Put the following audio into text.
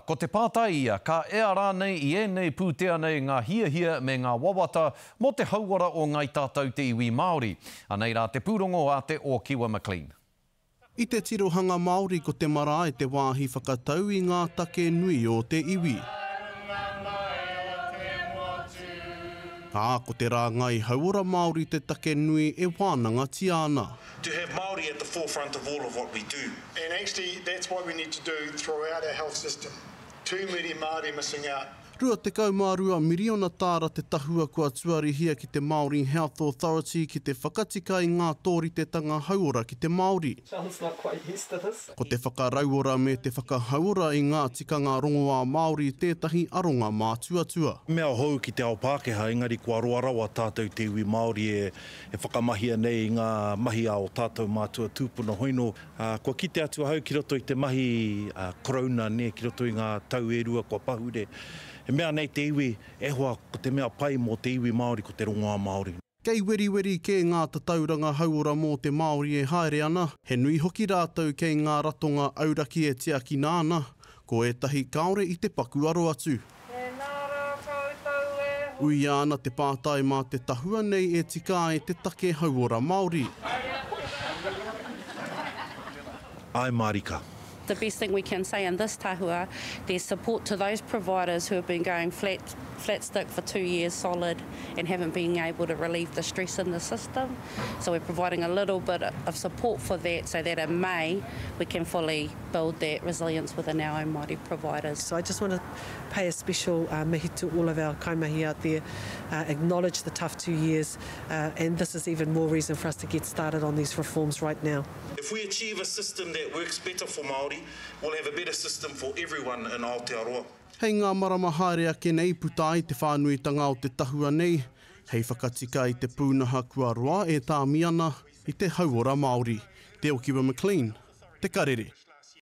Ko te pātai ia, ka ea rānei i ēnei pūtea nei ngā hiahia me ngā wawata mō te hauora o ngāi tātou te iwi Māori? Anei rā te pūrongo a te Ōkiwa McLean. I te tirohanga Māori ko te marae te wāhi whakatau i ngā take nui o te iwi. Ā, ko te rāngai hauora Māori te take nui e wānangatia ana. To have Māori at the forefront of all of what we do. And actually that's what we need to do throughout our health system. Too many Māori missing out. 22 miriona tāra te tahua kua tuarihia ki te Māori Health Authority ki te whakatika i ngā tōritetanga hauora ki te Māori. John's not quite used to this. Ko te whakarauora me te whakahauora i ngā tikanga rongoā Māori tētahi aronga mātuatua. Mea hou ki te ao Pākehā, engari kua roa rawa tātou te iwi Māori e e whakamahia nei i ngā mahi a ō tātou mātua tūpuna hoino, ā, kua kite atu ahau ki roto i te mahi a Korouna, nē, ki roto i ngā tau e rua kua pahure, e mea nei te iwi, e hoa, ko te mea pai mō te iwi Māori ko te rongoā Māori. Kei weriweri kē ngā tatauranga hauora mō te Māori e haere ana, he nui hoki rātou kei ngā ratonga auraki e tiakina ana, ko ētahi kāore i te paku aro atu. Tēnā rā koutou e hoa. Uia ana te pātai mā te tahua nei e tika ai te take hauora Māori. Āe mārika. The best thing we can say in this tahua, there's support to those providers who have been going flat, flat stick for two years solid and haven't been able to relieve the stress in the system. So we're providing a little bit of support for that so that in May we can fully build that resilience within our own Māori providers. So I just want to pay a special uh, mihi to all of our kaimahi out there, uh, acknowledge the tough two years, uh, and this is even more reason for us to get started on these reforms right now. If we achieve a system that works better for Māori, we'll have a better system for everyone in Aotearoa. Hei ngā marama haere ake nei puta ai te whānuitanga o te tahua nei, hei whakatika i te pūnaha kua roa e tāmi ana i te hauora Māori. Te Okiwa McLean, Te Karere.